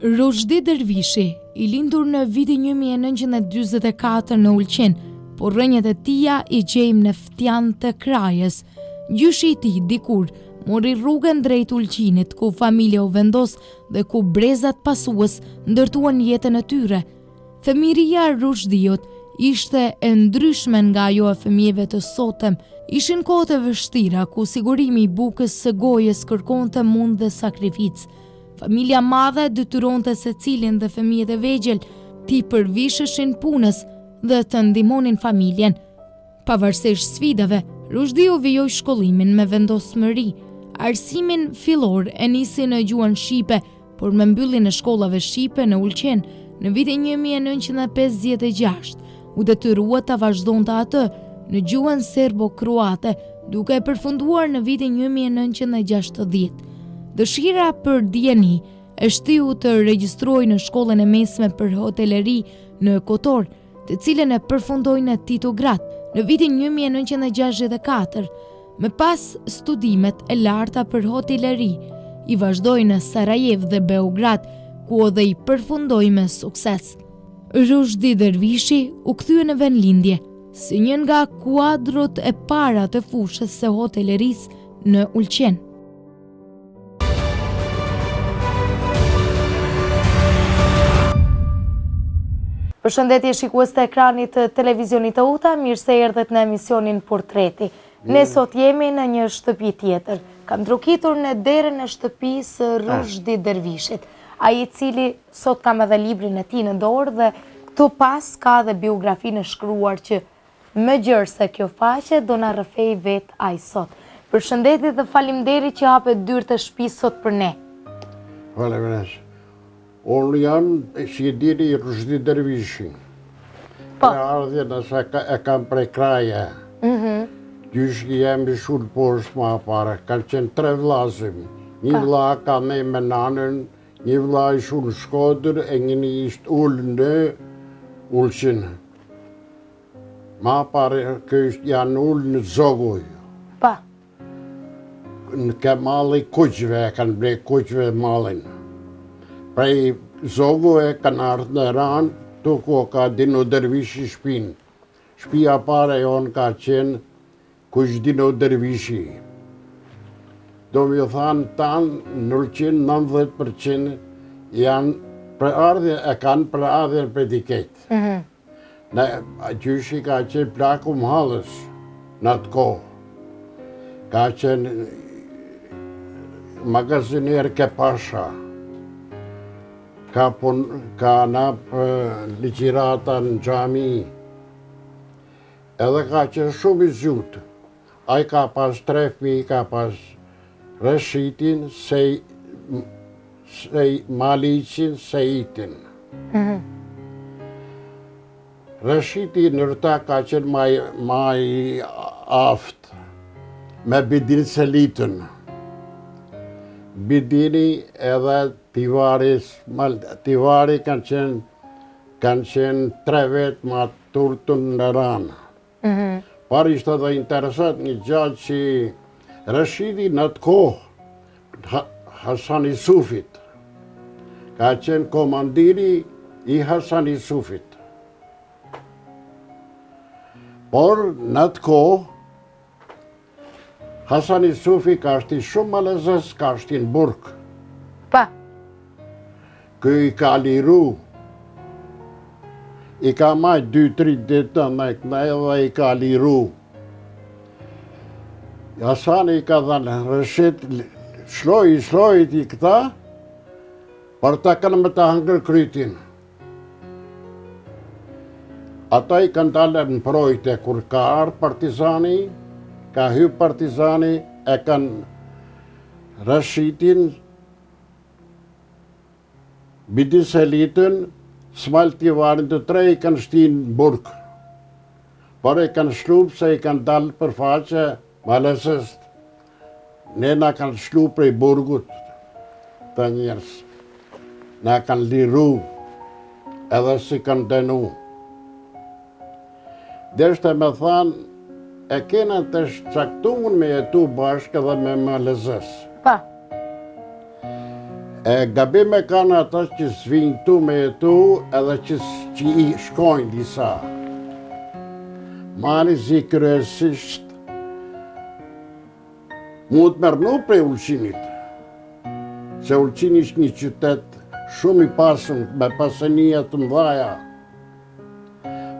Ruzhdi Dervishi, i lindur në vitin 1944 në Ulqin, por rrënjët e tija i gjejmë në Ftjan të Krajës. Gjyshi i tij dikur mori rrugën drejt Ulqinit, ku familja u vendos dhe ku brezat pasues ndërtuan jetën e tyre. Fëmijëria e Ruzhdiut ishte e ndryshme nga ajo e fëmijëve të sotëm. Ishin kohët e vështira ku sigurimi i bukës së gojës kërkonte mund dhe sakrificë. Familja e madhe detyronte secilin dhe fëmijët e vegjël t'i përvisheshin punës dhe të ndihmonin familjen. Pavarësisht sfidave, Ruzhdiu vijoi shkollimin me vendosmëri. Arsimin fillor e nisi në gjuhën shqipe, por me mbylljen e shkollave shqipe në Ulqin në vitin 1956, u detyrua ta vazhdonte atë në gjuhën serbo-kroate, duke e përfunduar në vitin 1960. Dëshira për dijeni e shtyu të regjistrohej në shkollën e mesme për hoteleri në Kotor, të cilën e përfundoi në Titograd në vitin 1964. Më pas studimet e larta për hoteleri i vazhdoi në Sarajevë dhe Beograd, ku edhe i përfundoi me sukses. Ruzhdi Dervishi u kthye në vendlindje, si një nga kuadrot e para të fushës së hotelerisë në Ulqin. Përshëndetje shikues të ekranit të televizionit Teuta, mirë se erdhët në emisionin Portreti. Ne sot jemi në një shtëpi tjetër. Kam trokitur në derën e shtëpisë së Ruzhdi Dervishit, ai i cili sot kam edhe librin e tij në dorë dhe këtu pas ka edhe biografinë e shkruar që Më gjerë se kjo faqe do na rrëfejë vetë ai sot. Përshëndetje dhe faleminderit që hape dyert e shtëpisë sot për ne. Faleminderit. Unë jam, si e dini, Ruzhdi Dervishi. Po. Prejardhjen nëse e kam prej Kraje. Mhm. Gjyshi jem ish ulë poshtë ma pare. Kanë qenë tre vllazën. Një po. vlla ka nejt me nanën, një vlla ish ulë në Shkodër e një ish ulë në Ulqin. Ma pare kështë janë ulë në Zogoj. Pa. Në ke malli kuqve, e kanë ble kuqve mallin. Prej Zogu e kanë ardhë në Ranë, tu ku ka Dino Dervishi shpinë. Shpia pare jonë ka qenë Ku ish Dino Dervishi. Do me thanë tanë në Ulqin 90% janë prejardhje, e kanë prejardhjen prej dikejt. Mm -hmm. Në gjyshi ka qenë plaku mëhallës në atë kohë. Ka qenë magazinier ke pasha. Ka, pun, ka nap ligjirata në xhami. Edhe ka qenë shumë i zgjutë. Ai ka pas tre fmi, ka pas Reshitin, Sej, Sej, Maliqin, Seitin. Mm -hmm. Reshiti nër ta ka qenë ma, ma i aftë me Bidin Selitën. Bidini edhe Tivari, Tivari kanë qenë Kanë qenë tre vetë ma t'urtun në Ranë. Mm Par ishte edhe interesant një gja që Reshidi në atë kohë, Hasan Isufit, ka qenë komandiri i Hasan Isufit. Por në atë kohë, Hasan Isufi ka shti shumë malazez, ka shti në burg. Pa. Ky i ka liru. I ka majt 2-3 ditë në këna edhe i ka liru. Hasani i ka dhanë Reshit, shloj, shloj ti këta, por ta kanë me ta hangër krytin. Ata i kanë dalë në mbrojtje, kur ka ardhë partizani, ka hy partizani, e kanë Reshitin, Bidin Selitën, Smajl Tivarin të tre i kanë shti në burg. Por e kanë shlu pse i kanë dalë për faqe malazest. Ne na kanë shlu prej burgut të njerëz. Na kanë liru edhe s'i kanë dënu. Deshte me thanë, e kena të caktumun me jetu bashkë edhe me malazez. Pa. E gabim e kanë ata që s'vinë këtu me jetu edhe që, që i shkojnë disa. Mali Zi kryesisht mund të merrnu prej Ulqinit. Se Ulqini është një qytet shumë i pasun me pasania të mdhaja.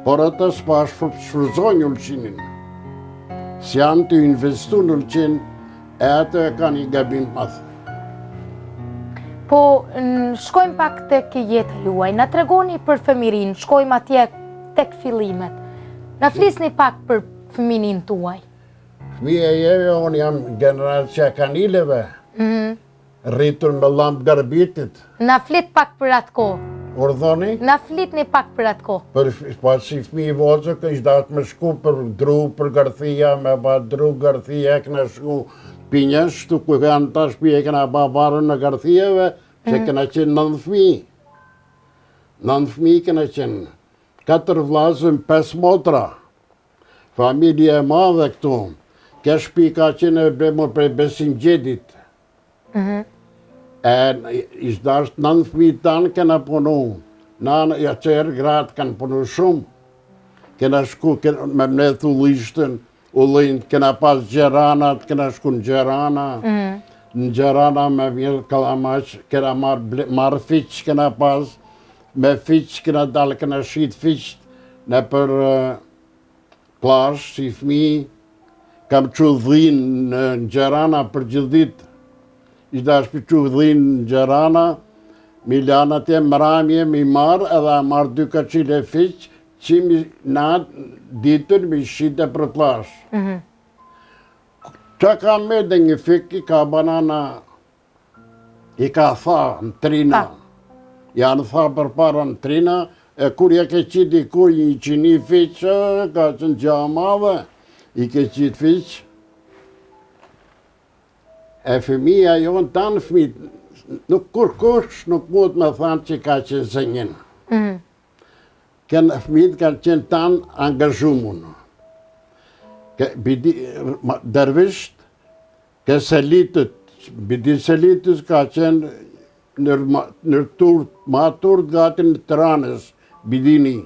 Por ata s'po e shfrytëzojnë Ulqinin. S'janë tu investu në Ulqin, e atë e kanë një gabim të madh. Po, shkojmë pak tek jeta juaj, na tregoni për fëmininë, shkojmë atje tek fillimet. Na flisni pak për fëmininë tuaj. Fëmija jeme, unë jam gjeneracia e kanileve. Mm Rritur me llambë garbitit. Na flit pak për atë kohë. Urdhoni? Na flitni pak për atë kohë. Për, po si fëmi i vogël, kish dasht me shku për dru, për gërthia, me ba dru gërthia, kena shku pinjës, shtu ku janë tash shpi, kena ba varën e gërthieve, se mm. kena qenë nëndë fëmi. Nëndë fëmi kena qenë. Katër vllazën, pesë motra. Familje e madhe këtu. Kjo shpi ka qenë e blemu prej Besim Gjedit. Mhm. E ish dasht nëndë fëmi tanë kena punu. Nanë, ja qerë, gratë kanë punu shumë. Kena shku kena, me mledh ullishtën, ullinjt, kena pas gjeranat, kena shku në gjerana. Mhm. Në gjerana me mjellë kallamaq, kena marrë marr fiq, kena pas, me fiq, kena dalë, kena shit fiqt, nëpër plazh, si fmi, kam çu dhinë në gjerana për gjithë ditë. Ish dasht me çu dhinë në gjerana, mi lanë atje mramje, mi marrë, edhe a marrë dy kaçile fiq, që mi natë, ditën, mi shite për plazh. Mm -hmm. Që ka me dhe një fik, i ka banana, I ka tha në trina, janë tha përpara në trina, e kur ja ke qitë i kur një qini fiq, ka qenë gja e madhe, i ke qitë fiq, e fëmija jonë, tanë fëmijt, nuk kurkush nuk mund me thanë që ka qenë zengin. Mm. Kënë fëmijt kanë qenë tanë angazhumun. Dervisht, Ke Selitët, Bidin Selitës ka qenë në tur, ma tur gati në Tiranës, Bidini.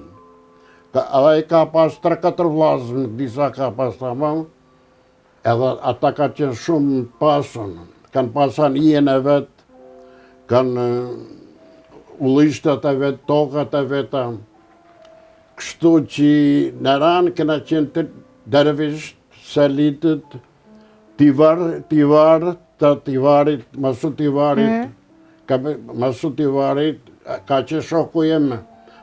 Ka, edhe i ka pas 3-4 vllazën, disa ka pas tamam, edhe ata ka qenë shumë pasun, kanë pas anijen e vet, kanë ullishtat e vet, tokat e veta. Kështu që në Ranë kena qenë të dervisht, Selitët, Tivar, Tivar, të Tivarit, Masut Tivarit, mm. ka, Masut Tivarit, ka qenë shoku jem,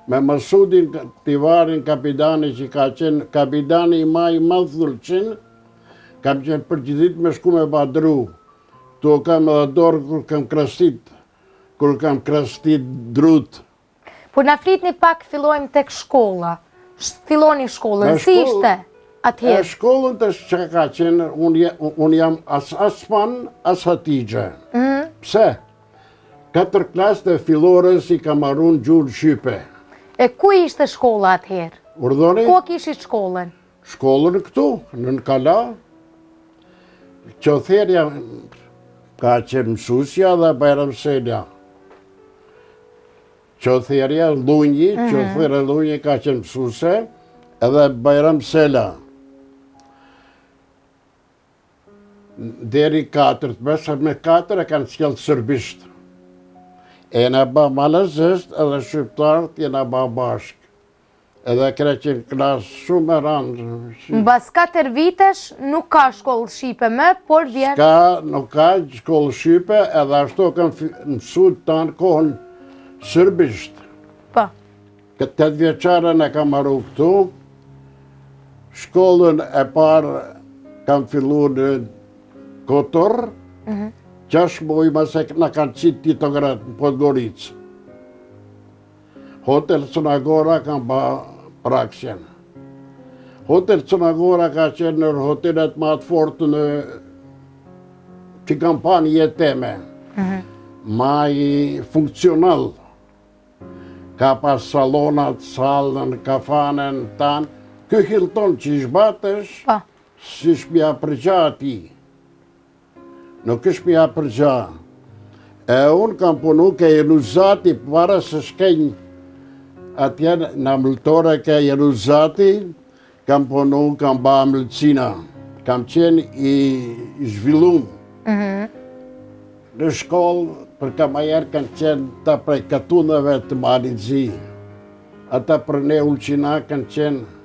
me Masudin Tivarin kapidani që ka qenë kapidani i ma i madh n'Ulqin, kam qenë për gjithë ditë me shku me ba dru. Tu kam edhe dorë kur kam krastit, kur kam krastit drut. Por na flitni pak, fillojmë tek shkolla. Filloni shkollën, si ishte atëherë? E shkollën të që ka qenë, unë jam as Osman, as Hatixhe. Mhm. Pse? Katër klasë të fillores i kam maru në gjuhën shqipe. E ku ishte shkolla atëherë? Urdhoni? Ku kishit shkollën? Shkollën këtu, në në kala. Qotherja ka qenë mësusja dhe Bajram Selja. Qotherja, Llunji, mm -hmm. Qotherja Llunji ka qenë mësuse, edhe Bajram Sela. Deri katër, të besë me katër e kanë sjellë serbisht. E jena ba malazisht edhe shqiptarët jena ba bashkë. Edhe kena qenë klasë shumë e randë. Mbas katër vitesh nuk ka shkollë shqipe më, por vjen... Ska, nuk ka shkollë shqipe, edhe ashtu kam mësu tanë kohën serbisht. Po. Këtë tetë vjeçaren e kam maru këtu, shkollën e parë kam fillu në Kotor, mm -hmm. gjashtë muj masi na kanë qitë Titograd në Podgoricë. Hotel Crna kam ba praksjen. Hotel Crna Gora ka qenë nër hotelet ma të fortë në që kam pa në jetë teme. Mm Ma i funksional. Ka pas salonat, sallën, kafanen, tanë. Ky Hilton që ish ba tash, po. s'ish m'ia përgja atij. Nuk është m'ia përgja. E unë kam punu ke Jenuzati para se shkenj atje në amëltore ke Jenuzati, kam punu, kam ba amëlcina. Kam qenë i zhvillum. Mhm. Në shkollë, për kamajer kanë qenë ta prej katuneve të Malit Zi. Ata për ne Ulqina kanë qenë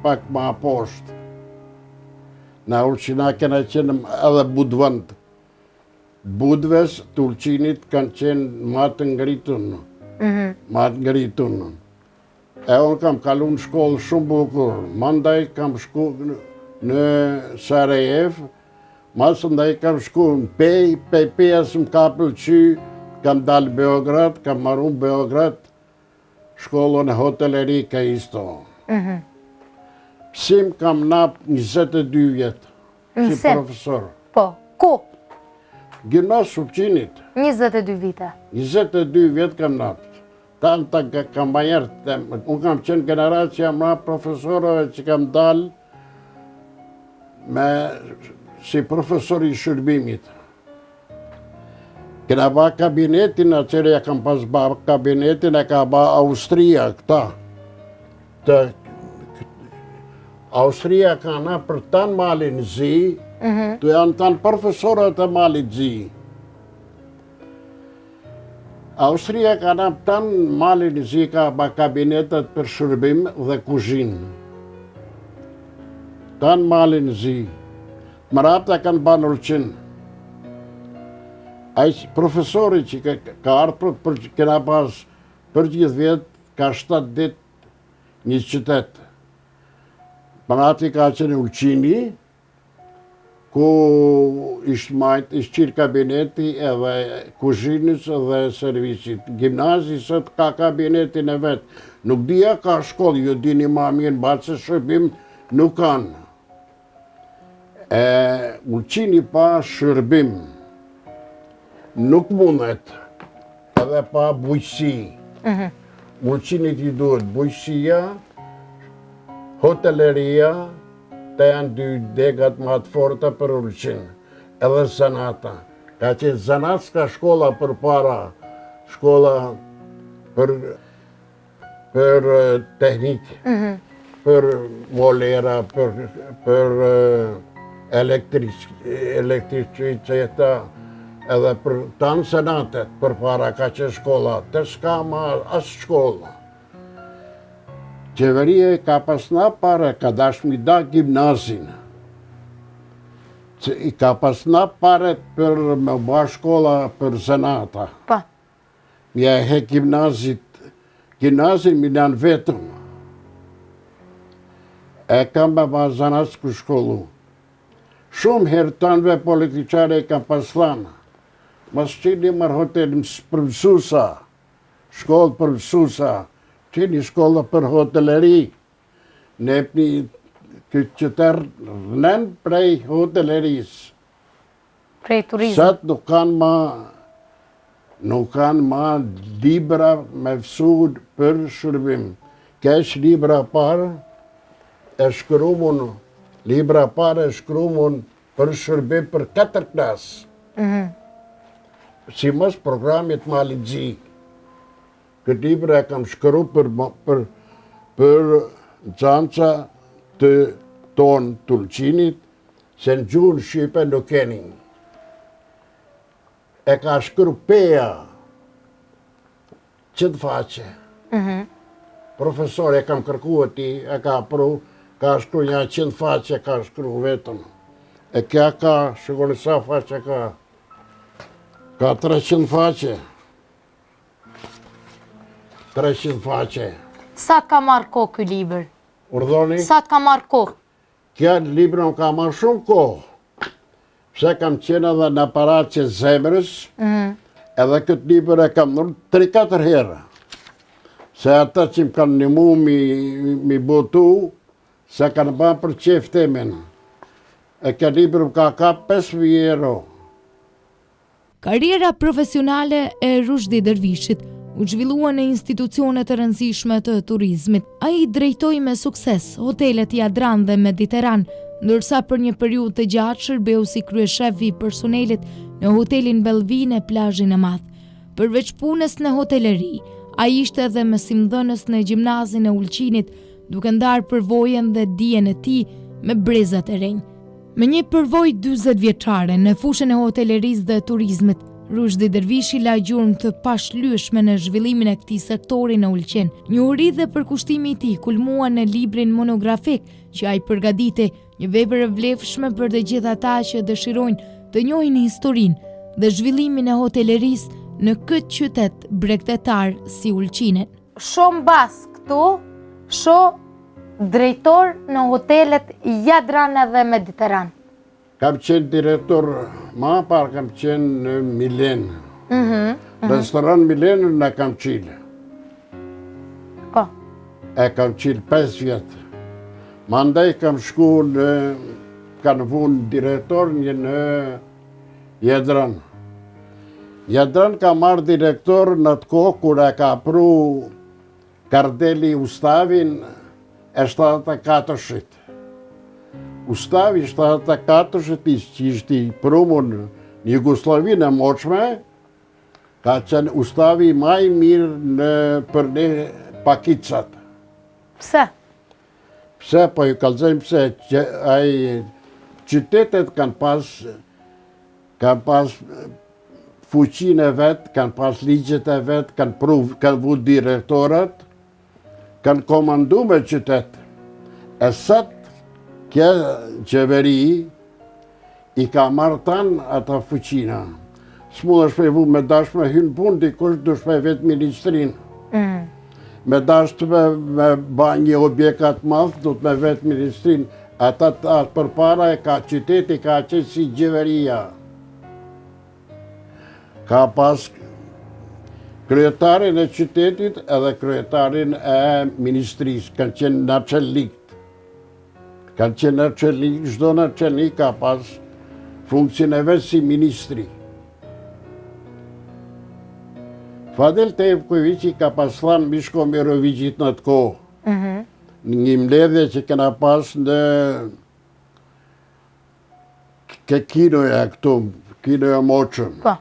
pak ma poshtë. Na Ulqina kena qenë edhe Budvënd. Budves të Ulqinit kanë qenë ma të ngritun. Mhm. Ma të ngritun. E unë kam kalu në shkollë shumë bukur. Mandaj kam shku në Sarajevë, masandaj kam shku në Pejë, pej Peja s'më ka pëlqy, kam dalë Beograd, kam maru në Beograd, shkollën e hotelerike isto. Mhm. Mësim kam nap 22 vjet, si profesor. Po, ku? Gjimnaz Ulqinit. 22 vite. 22 vjet kam nap. Tanë ta kam bajerë, unë kam qenë generacija ma profesorëve që kam dalë me si profesor i shërbimit. Kena ba kabinetin, atëherë ja kam pas ba kabinetin, e ka ba Austria, këta. Të, Austria ka na për tanë Malin Zi, mm të janë tanë profesorët e Malit Zi. Austria ka na tanë Malin Zi ka ba kabinetet për shërbim dhe kuzhinë. Tanë Malin Zi. Mrapta kanë ba në Ulqin. Ai profesori që ka, ka ardhë për, për, kena pas për gjithë vjet, ka 7 dit një qytet. Mrapti ka qenë Ulqini, ku ishtë majt, ishtë qirë kabineti edhe kuzhinës dhe servisit. Gjimnazi sot ka kabinetin e vet. Nuk di a ka shkollë, ju dini ma mirë, mbase shërbim nuk kanë. E Ulqini pa shërbim nuk mundet edhe pa bujqësi. Mhm. Ulqinit i duhet bujqësia, hoteleria, të janë dy degat ma të forta për Ulqin, edhe zanata. Ka qenë zanatska shkolla përpara, shkolla për për teknikë, mhm. për molera, për, për elektriciteta, edhe për tanë zanatet, përpara ka qenë shkolla, të s'ka ma as shkolla. Qeveria i ka pas na pare, ka dash mi da gjimnazin. I ka pas na pare për me ba shkolla për zanata. Pa. M'ja hek gjimnazit, gjimnazin mi lanë vetëm. E kam me ba zanatsku shkollu. Shumë herë tanëve politiqare i kam pas thanë, mos qini mër hotel për mësusa, shkollë për mësusa, qini shkolla për hoteleri. Nepni këtë qytet rrnen prej hotelerisë. Prej turizmit. Sot nuk kanë ma nuk kanë ma libra me mësu për shërbim. Kesh libra parë e shkrumun, libra parë e shkrumun për shërbim për katër klasë. Mm -hmm. Simas programit Malit Zi. Këtë libër e kam shkru për, për, për nxansa të tonë të Ulqinit, Se në gjuhën shqipe nuk keni. E ka shkru Peja, qind faqe. Mm Profesor e kam kërku atij, e ka pru, ka shkru nja qind faqe, ka shkru vetëm. E kja ka, shikoni sa faqe ka. Ka 300 faqe. 300 faqe. Sa të ka marrë kohë ky libër? Urdhoni? Sa të ka marrë kohë? Kjo libër më ka marrë shumë kohë, pse kam qenë edhe në operacion zemrës, mm. edhe këtë libër e kam ndërru 3-4 herë. Se ata që më kanë nimu mi, mi botu, se kanë ba për qef temin. E kjo libër më ka kap 5.000 euro. Karriera profesionale e Ruzhdi Dervishit u zhvillua në institucione të rëndësishme të turizmit. Ai drejtoi me sukses hotelet Jadran dhe Mediteran, ndërsa për një periudhë të gjatë shërbeu si kryeshef i personelit në hotelin Bellvi në Plazhin e Madh. Përveç punës në hoteleri, ai ishte edhe mësimdhënës në gjimnazin e Ulqinit, duke ndarë përvojën dhe dijen e tij me brezat e rinj. Me një përvojë 40 vjeçare në fushën e hotelerisë dhe turizmit, Ruzhdi Dervishi la gjurmë të pashlyeshme në zhvillimin e këtij sektori në Ulqin. Njohuritë dhe përkushtimi i tij kulmuan në librin monografik që ai përgatiti, një vepër e vlefshme për të gjithë ata që dëshirojnë të njohin historinë dhe zhvillimin e hotelerisë në këtë qytet bregdetar si Ulqinin. Shoh mbas këtu, shoh drejtor në hotelet Jadran edhe Mediteran. Kam qenë direktor, ma parë kam qenë në Milen. Mm -hmm, mm -hmm. Restoran Milenën e kam çilë. Po. E kam çilë 5 vjetë. Mandej kam shku në, kanë vunë direktor një në Jadran. Jadran kam marrë direktor në atë kohë kur e ka pru Kardeli ustavin e 74-shit. Ustavi 74-shit që ishte i prumun në Jugosllavinë e moçme, ka qenë ustavi ma i mirë në për ne pakicat. Pse? Pse, po ju kallzojmë pse, që ai qytetet kanë pas kanë pas fuqinë e vet, kanë pas ligjet e vet, kanë pru, kanë vu direktorët, kanë komandu me qytet. E sot, kjo qeveri i ka marrë tanë ata fuqina. S'mundesh me vu me dash me hy n'punë, dikush dush me vetë ministrinë. Mm. Me dash të me, me ba një objekat madh, duhet me vetë ministrinë. Ata të atë përpara e ka qyteti, ka qenë si qeveria. Ka pas kryetarin e qytetit edhe kryetarin e ministrisë, kanë qenë naçelnikt. Kanë qenë naçelnik, çdo naçelnik ka pas funksion e vet si ministri. Fadil Tevkoviqi ka pas thanë Mishko Miroviqit në atë kohë. Mm Në një mbledhje që kena pas në ke kinoja këtu, kinoja moçëm. Po.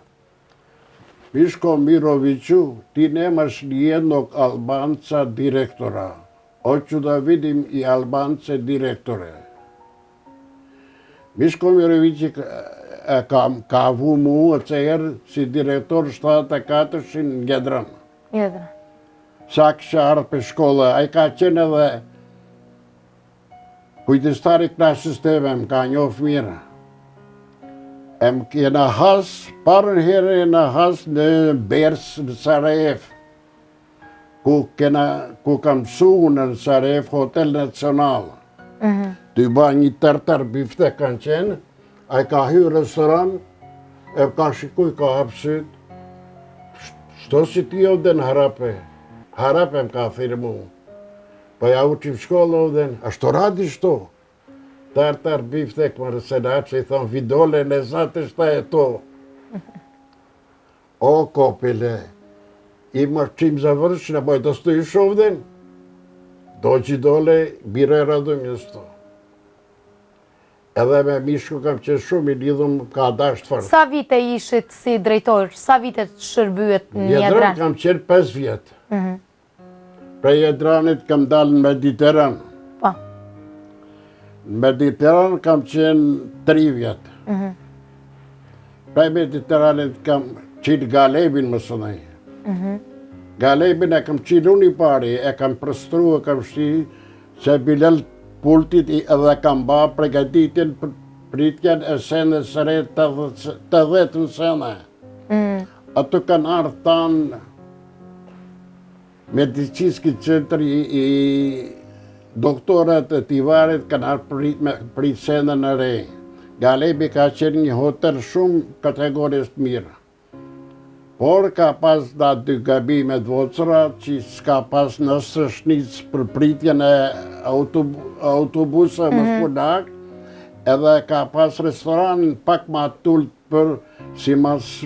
Mishko Miroviću, ti nemaš nijednog Albanca direktora. Hoću da vidim i Albance direktore. Mishko Miroviqi e ka, ka vu mu atë si direktor 74-shin në Jadran. Jadran. Sa kisha ardhë prej shkolle, ai ka qenë edhe Kujdestari klasës teme më ka njoft mirë. E më kena has, parën herë jena has në Bers në Sarajevë, ku, kena, ku kam msu në Sarajevë Hotel Nacional. Mm -hmm. Tu ba një tartar biftek kanë qenë, ai ka hy restoran, e ka shikuj, ka hapë sytë, što si ti ovde në harape? Harape më ka thirrë mu. Pa ja učim shkollë ovde, a što radiš to? Tartar biftek, more seljače, i thonë, vi dole, ne znate šta je to. O, kopile, imaš čim završi, nemoj da stojiš ovde, dođi dole, biraj radno mjesto. Edhe me Mishko kam qenë shumë i lidhun, më ka dashtë fort. Sa vite ishit si drejtor, sa vite shërbyet në Jadran? Jadran kam qenë 5 vjetë. Mm Prej Jadranit kam dalë në Mediteran. Po. Në Mediteran kam qenë 3 vjetë. Mm -hmm. Prej Mediteranit kam qilë Galebin më sënej. Mm -hmm. Galebin e kam qilë unë i pari, e kam përstru, e kam shti, se Bilal Pultit edhe kam ba pregaditjen për pritjen e senës së re të dhetën sene. Mm. Ato kanë ardhë tanë Medicinski centar i, i doktorat e Tivarit kanë ardhë prit, me prit senën e re. Galebi ka qenë një hotel shumë kategorisë të mirë. Por ka pas da dy gabime të vocra që s'ka pas në sëshnicë për pritjen e autobusëve mm -hmm. më edhe ka pas restoranin pak ma t'ult për simas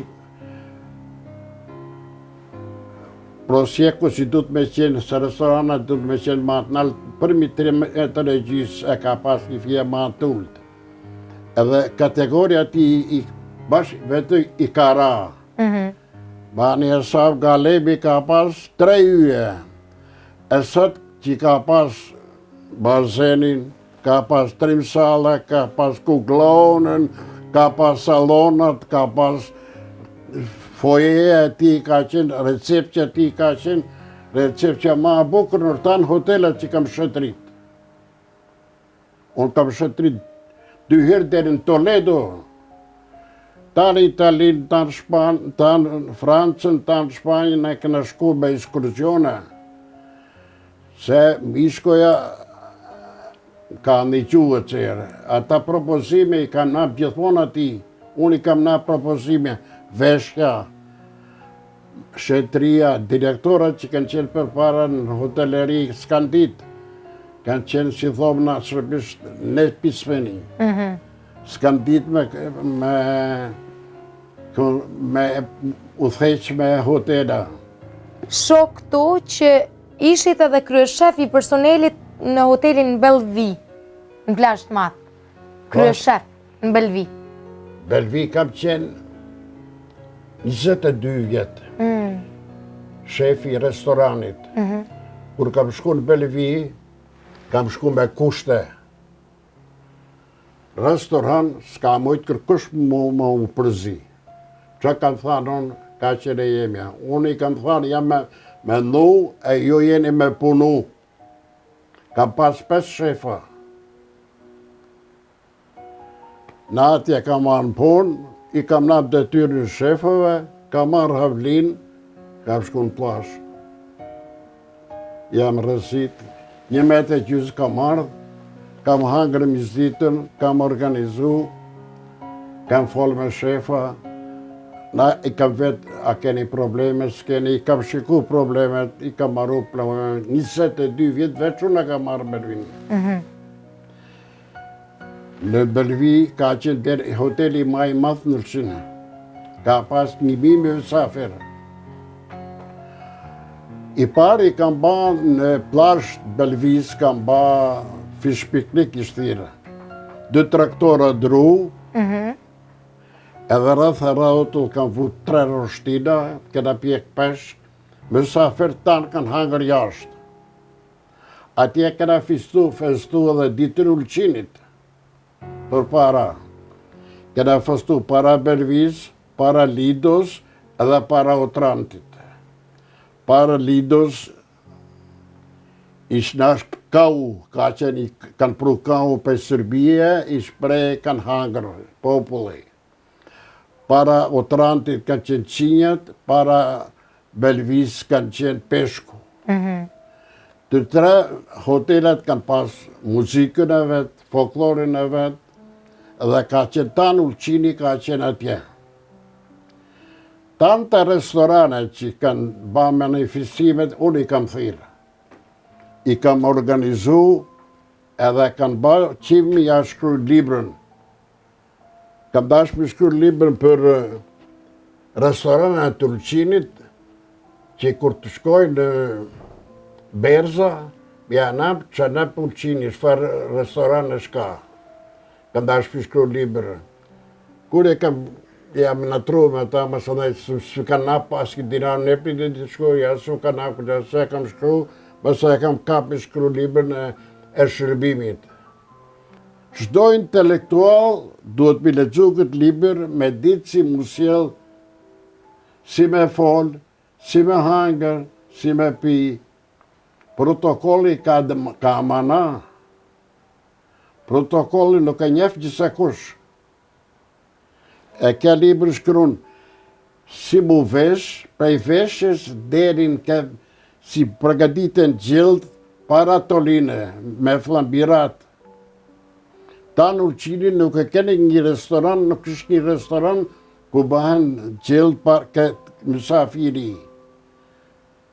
Prosjeku si duhet me qenë, se restoranat duhet me qenë ma të naltë, përmi 3 metër e gjysë e ka pas një fije ma të ultë. Edhe kategoria ti i Bash vetë i ka ra. Mm -hmm. Bani hesap Galebi ka pas tre yje. E sot që ka pas bazenin, ka pas trim salla, ka pas kuklonën, ka pas salonat, ka pas fojeja e tij ka qenë, recepcia e tij ka qenë, recepcia ma e bukur në tanë hotelat që kam shëtrit. Unë kam shëtrit dy herë deri në Toledo, tanë Italinë, tanë Shpan, tanë Francën, tanë Shpanjën, e kena shku me ekskursione. Se Mishkoja ka një gjuhë qërë. Ata propozime i kam nap gjithmonë atij. Unë i kam nap propozime, veshja, Shetria, direktorat që kanë qenë përpara në hoteleri, s'kanë ditë, kanë qenë si thomë na sërbisht nepismeni. Mhm. S'kanë ditë me, me, me udhëheq me hotela. Shoh këtu që ishit edhe kryeshef i personelit në hotelin Belvi, në Plazh të Madh. Po. Kryeshef. Në Belvi. Belvi kam qenë 22 vjet. Mm. Shefi i restoranit. Mm -hmm. Kur kam shku në Belvi, kam shku me kushte. Restoran s'ka mujtë kërkush mu më u përzi. Ça kam thanë unë, ka qenë e jemja. Unë i kam thanë, jam me, me nu e ju jeni me punu. Kam pas 5 shefa. Në atje kam marrë në punë, i kam nap detyrën shefëve, kam marrë havlin, kam shku në plazh. Jam rrezit, një metë e gjysë kam ardhë, kam hangër mesditën, kam organizu, kam folë me shefa, na i kam vetë, a keni probleme, s'keni, i kam shiku problemet, i kam maru problemet, 22 vjetë veç unë e kam marrë Belvin. Mm -hmm. Në Belvi ka qenë der hoteli ma i madh në Ulqin. Ka pas një mijë mysafir. I pari kam ba në plazh të Belvis, kam ba fish piknik i shtire. Dy traktora dru, mm -hmm. edhe rreth e rrotull kam vu tre roshtina, kena pjek peshk, mysafirët tanë kanë hangër jashtë. Atje kena fistu, festu edhe ditën e Ulqinit, përpara. Kena festu para Belvis, para Lidos edhe para Otrantit. Para Lidos, ish nash kau, ka qenë, kanë pru kau prej Serbie, ish pre kanë hangër populli. Para Otrantit kanë qenë qinjat, para Belvis kanë qenë peshku. Mhm. Të tre hotelat kanë pas muzikën e vet, folklorin e vet, dhe ka qenë tanë Ulqini ka qenë atje. Tanë të restoranet që kanë ba manifestimet, unë i kam thirrë. I kam organizu edhe kanë ba qejf me ja shkru librën. Kam dash me shkru librën për restoranet e Ulqinit, që kur të shkoj në Berza, ja nap, që nap Ulqini, çfarë restoranesh ka. Kam dash me shkru librën. Kur e kam, jam natru me ta, më së ndaj, s'u kanë nap asnjë dinar nepit dhe të shkru, ja s'u kanë nap, ja s'e kam shkru, më së e kam kap me shkru librën e, e shërbimit. Çdo intelektual duhet me lexu këtë libër me ditë si m'u sjell, si me fol, si me hangër, si me pi. Protokolli ka ka mana. Protokolli nuk e njeh gjithsekush. E ke libër shkrun si m'u vesh, prej veshjes deri në ke si përgatiten gjellët para toline me flambirat. Tanë Ulqinin nuk e keni një restoran, nuk është një restoran ku bëhen gjellë për këtë mysafiri.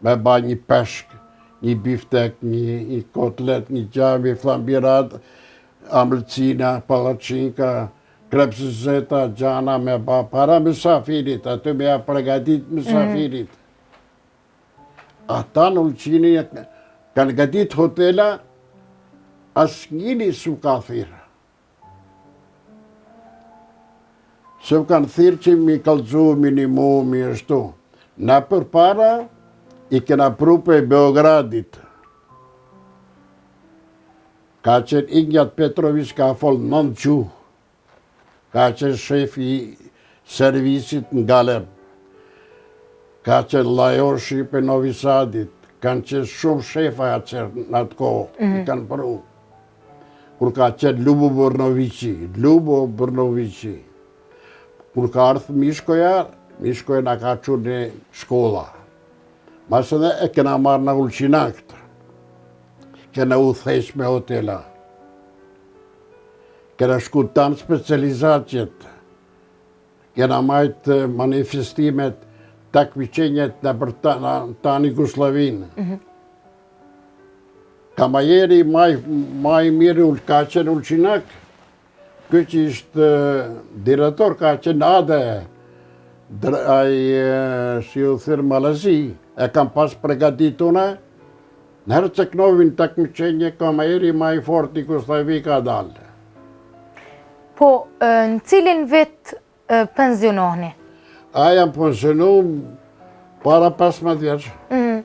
Me ba një peshk, një biftek, një, një kotlet, një gja me flambirat, amëlcina, palaçinka, krepsë gjana me ba para mysafirit, aty me ja pregadit mysafirit. Mm. Ata në Ulqini kanë gadit hotela, asnjëri s'u ka thirrë. Se më kanë thirrë që mi kallxu, mi nimu, mi ashtu. Na përpara i kena pru prej Beogradit. Ka qenë Ignjat Petrovic ka folë nëndë gjuhë. Ka qenë shefi i servisit në Galeb. Ka qenë Lajoshi prej Novi Sadit. Kanë qenë shumë shefa atëherë në atë kohë, mm -hmm. i kanë pru. Kur ka qenë Lubo Bërnoviqi, Lubo Bërnoviqi. Kur ka ardhë Mishkoja, Mishkoja na ka çu në shkolla. Masandej e kena marrë në Ulqinakt. Kena udhëheq me hotela. Kena shku tanë specializacijet, kena majtë manifestimet, takmiqenjet nëpër tanë Jugosllavinë. Mhm. Kamajeri ma i mirë ka qenë Ulqinak, ky që ishte direktor ka qenë Ade, ai si u thirr Malazi, e kam pas pregaditune, Në Herceg Novin takmiqenje kamajeri ma i fort i Jugosllavi ka dalë. Po, në cilin vit pensionohni? A jam pensionu para 15 vjeç. Mm.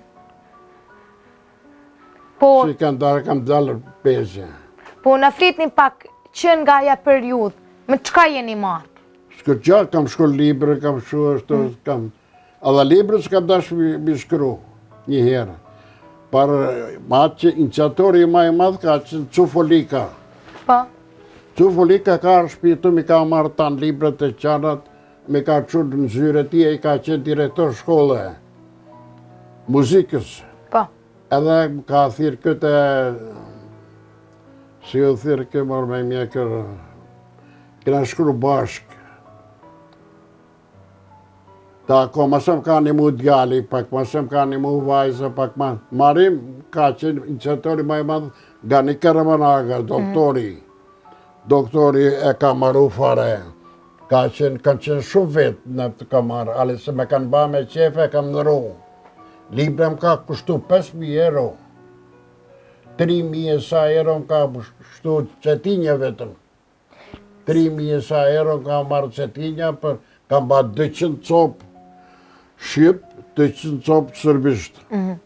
Po... Si kanë dalë, kam dalë penzja. Po, na flitni pak që nga ajo periudhë, me çka jeni marrë? S'kurgja, kam shkru libër, kam shkru, ashtu, mm. kam... Edhe librin s'kam dash mi shkru një herë. Por ma që iniciatori ma i madh ka qenë Cufolika. Po. Cufolika ka ardh n'shpi tu mi ka marrë tanë librat e gjanat, mi ka çu në zyre tij, ai ka qenë direktor shkolle, muzikës. Po. Edhe më ka thirrë këtë, si u thirr ky mor me mjekër, kena shkru bashkë. Ta ko ma se më ka nimu djali, pak ma se më ka nimu vajza, pak ma... Marim ka qenë iniciatori ma i madh, Gani Karamanaga, mhm. doktori. Mm. Doktori e ka maru fare. Ka qenë, kanë qenë shumë vetë në të ka marrë, ale se me kanë ba me qefe, kam ndru. Libra më ka kushtu 5.000 euro. 3.000 e sa euro më ka kushtu Cetinja vetëm. 3.000 e sa euro ka marrë Cetinja, për kam ba 200 copë shqip, 200 copë sërbisht. Mhm.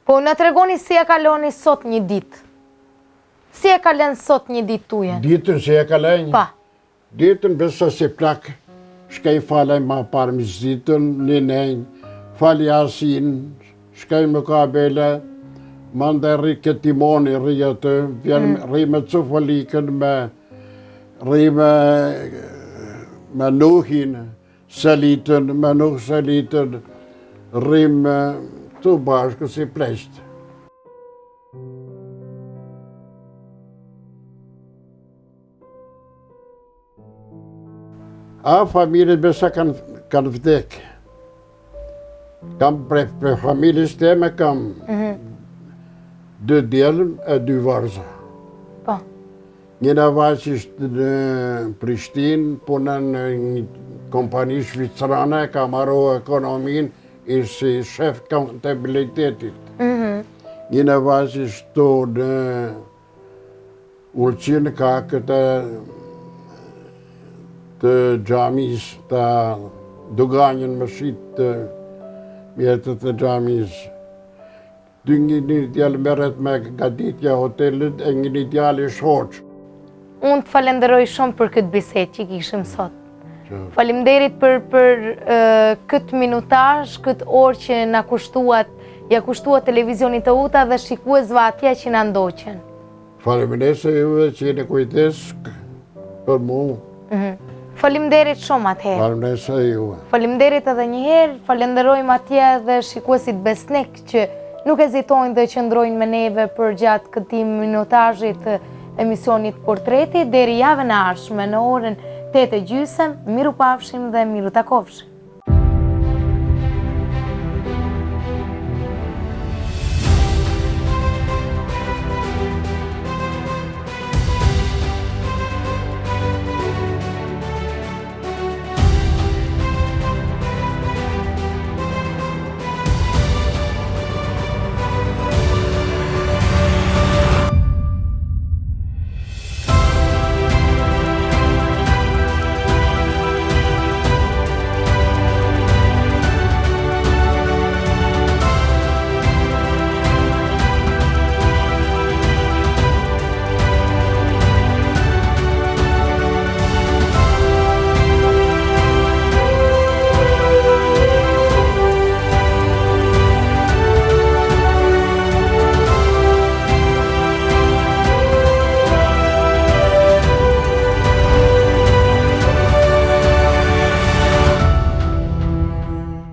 Po, na tregoni si e kaloni sot një ditë? Si e kalon sot një ditë tujën? Ditën si e kaloj? Pa. Ditën besa si plak, shkoj falem ma parë mesditën, një nenjë, fal jasin, Shkoj mukabele, mandej rri ke timoni, rri aty, vjen mm. rri me Cufolikën, me rri me, me Nuhin, Selitën, me Nuh Selitën, rri me të bashkë si pleqtë. A familjet besa kanë kanë vdek. Kam prej, prej familjes teme kam mm -hmm. dy djelm e dy vajza. Po. Njëna vajzë është në Prishtinë, punon në një kompani shvicrane, ka maru ekonominë, ishtë si shef kontabilitetit. Mm -hmm. Njëna vajzë është në Ulqin ka këtë të xhamisë, të doganjën me shit të mjetet të xhamisë. Dy një një djalë merret me gaditja hotelit e një një djalë i shoqë. Unë të falenderoj shumë për këtë bisedë që kishim sot. Faleminderit për për këtë minutazh, këtë orë që na kushtuat, ja kushtuat televizionit Teuta dhe shikuesve atje që na ndoqën. Faleminderit se juve që jeni kujdes për mu. Mhm. Faleminderit shumë atëherë. Faleminderit se juve. Faleminderit edhe një herë, falenderojmë atje dhe shikuesit besnik që nuk hezitojnë dhe qëndrojnë me neve përgjatë këtij minutazhi të emisionit Portreti, deri javën e ardhshme në orën 8 e gjysëm, mirupafshim dhe mirutakofshim.